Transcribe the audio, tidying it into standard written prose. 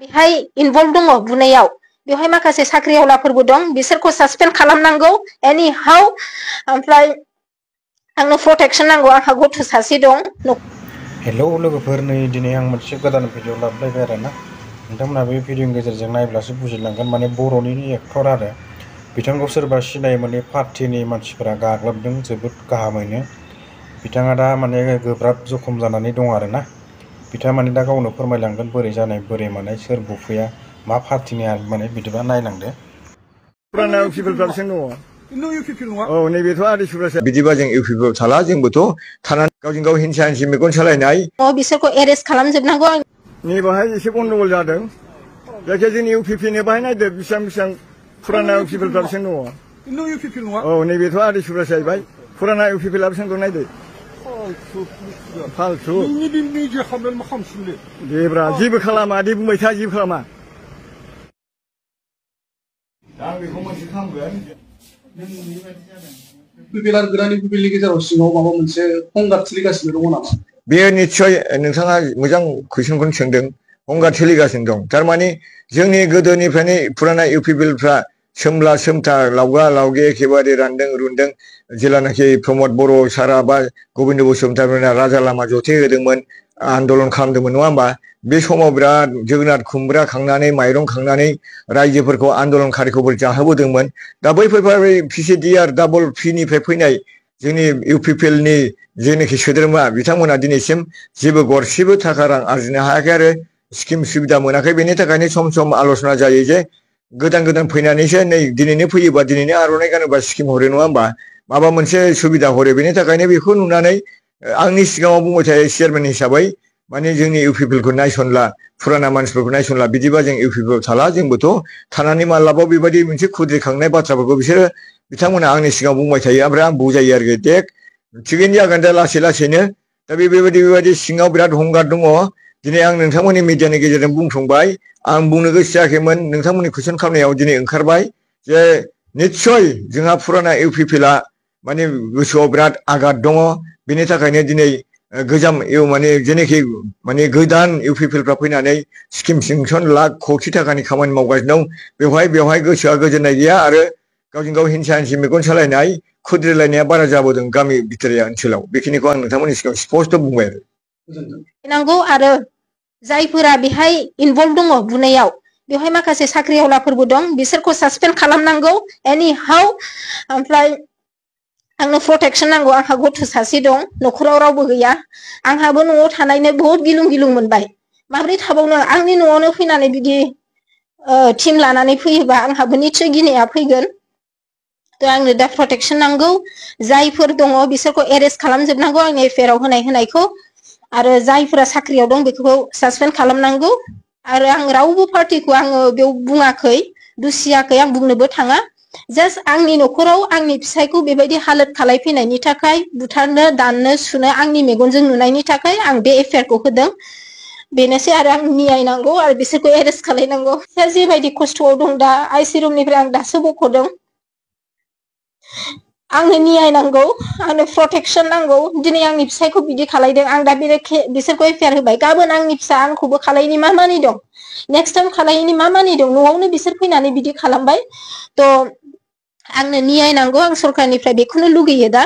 बेहाय इनभल्व दङ बुनायाव बेवहाय माखासे साख्रिआवलाफोरबो दं बिसोरखौ सासपेन्ड खालामनांगौ एनि हाउ ओमफ्राय आंनो प्रटेक्शन नांगौ आंहा गथ' सासे दं। हेलौ लोगोफोर नै दिनै आं मोनसे गोदान भिडिअ लाबोलायबाय आरो ना नोंथांमोना बे भिडिअनि गेजेरजों नायब्लासो बुजिलांगोन माने बर'नि एक्टर आरो बिथांखौ सोरबा सिनाय मोनै पार्टिनि मानसिफोरा गाग्लोबदों जोबोद गाहामैनो बिथाङा दा माने गोब्राब जखम जानानै दं आरो ना बिथाङा माने दा गावनो फोरमायलांगोन बोरै जानाय बोरै मानाय सोर बुफैया मा पार्टिनि माने बिदिबा नायलांदो। पुराना इउपिपिएलफ्रा बेसेबां दङ? औ नैबेथ' आदिसुब्रासो बिदिबा जों इउपिपिएल थाला जोंबोथ' थानानै गावजों गाव हिंसा हिंसि मेगन सालायनाय बिसोरखौ एरेस्ट खालामजोबनांगौ। नैबाहाय एसे गन्डगल जादों जायखिया जोंनि इउपिपिएलनि बाहाय नायदो बेसेबां पुराना इउपिपिएलफ्रा बेसेबां दङ? इउपिपिएल नङा? औ नैबेथ' आदिसुब्रासो जाहैबाय पुराना इउपिपिएलआ बेसेबां दं नायदो। फालतु देब्रा जेबो खालामा दे बुंबाय था जेबो खालामा आं बेखौ मोनसे खालामगोन। इउपिपिएल गोदान इउपिपिएलनि गेजेराव सिङाव माबा मोनसे हंगार सोलिगासिनो दङ नामा? बेयो निस्सय नोंथाङा मोजां कुइसनखौनो सोंदों हंगार सोलिगासिनो दं थारमाने जोंनि गोदोनिफ्रायनो पुराना इउपिपिएलफ्रा सोमला सोमथा लावगा लावगे एखेबारे रानदों रुनदों जेलानाखि प्रमद बर' सारा बा गबिन्द बसुमतारीमोना राजा लामा जथे होदोंमोन आन्दलन खालामदोंमोन नङा होमबा बे समाव बिराद जोगोनार खुमब्रा खांनानै माइरं खांनानै रायजोफोरखौ आन्दलनकारिखौ जाहोबोदोंमोन दा बैफोर पिसिडिआर डाबल पिनिफ्राय फैनाय जोंनि इउपिपिएलनि जेनाखि सोद्रोमा बिथांमोना दिनैसिम जेबो गरसेबो थाखा रां आरजिनो हायाखै आरो स्किम सुबिदा मोनाखै बेनि थाखायनो सम सम आल'सना जायो जे गोदान गोदान फैनानैसो नै दिनैनो फैयोबा दिनैनो आर'नाइ गानोबा स्किम हरो नङा होमबा माबा मोनसे सुबिदा हरो बेनि थाखायनो बेखौ नुनानै आंनि सिगाङाव बुंबाय थायो चेयारमेन हिसाबै माने जोंनि इउपिपिएलखौ नायसनला फुराना मानसिफोरखौ नायसनला बिदिबा जों इउपिपिएल थाला जोंबोथ' थानानै मालाबा बेबायदि मोनसे खुद्रिखांनाय बाथ्राफोरखौ बिसोरो बिथांमोना आंनि सिगाङाव बुंबाय थायो ओमफ्राय आं बुजायो आरोखि देख थिगैनो जागोन दा लासै लासैनो दा बेबायदि सिङाव बिराद हंगार दङ दिनै आं नोंथांमोननि मिडियानि गेजेरजों बुंफ्लांबाय आं बुंनो गोसो जायाखैमोन नोंथांमोननि कुइसन खालामनायाव दिनै ओंखारबाय जे निस्सय जोंहा फुराना इउपिपिएलआ माने गोसोआव बिराद आघात दङ बेनि थाखायनो दिनै गोजाम माने जेनाखि माने गोदान इउपिपिएलफ्रा फैनानै स्किम सेंसन लाख कौटि थाखानि खामानि मावगासिनो दं बेवहाय गोसोआ गोजोननाय गैया आरो गावजों गाव हिंसा हिंसि मेगन सालायनाय खुद्रिलायनाया बारा जाबोदों गामि बिथोरिया ओनसोलाव बेखिनिखौ आं नोंथांमोननि सिगाङाव स्पष्ट बुंबाय नांगौ आरो जायफोरा बेहाय इनभल्व दङ बुनायाव बेवहाय माखासे साख्रिआवलाफोरबो दं बिसोरखौ सासपेन्ड खालामनांगौ एनि हाउ ओमफ्राय आंनो प्रटेक्शन नांगौ आंहा गथ' सासे दं न'खराव रावबो गैया आंहाबो न'आव थानायनो बहुत गिलुं गिलुं मोनबाय माब्रै थाबावनो आंनि न'आवनो फैनानै बिदि टीम लानानै फैयोबा आंहाबो निस्सय गिनाया फैगोन थ' आंनो दा प्रटेक्शन नांगौ जायफोर दङ बिसोरखौ एरेस्ट खालामजोबनांगौ आंनि एफआइआरआव होनायखौ आरो जायफोरा साख्रियाव दं बेखौ सासपेन्ड खालामनांगौ आरो आं रावबो पार्टिखौ आङो बेयाव बुङाखै दुसियाखै आं बुंनोबो थाङा जास्ट आंनि न'खराव आंनि फिसायखौ बेबायदि हालोद खालायफैनायनि थाखाय बुथारनो दाननो सुनो आंनि मेगनजों नुनायनि थाखाय आं बे एफआइआरखौ होदों बेनोसै आरो आं न्याय नांगौ आरो बिसोरखौ एरेस्ट खालायनांगौ जेबायदि खस्थ'आव दं दा आइसि रुमनिफ्राय आं दासो बख'दों आंनो न्याय नांगौ आंनो प्रटेक्शन नांगौ दिनै आंनि फिसायखौ बिदि खालायदों आं दा बिसोरखौ एफआइआर होबाय गाबोन आंनि फिसा आंखौबो खालायनि मा मानि दं नेक्स्ट टाइम खालायनि मा मानि दं न'आवनो बिसोर फैनानै बिदि खालामबाय थ' आंनो न्याय नांगौ आं सरकारनिफ्राय बेखौनो लुगैयो दा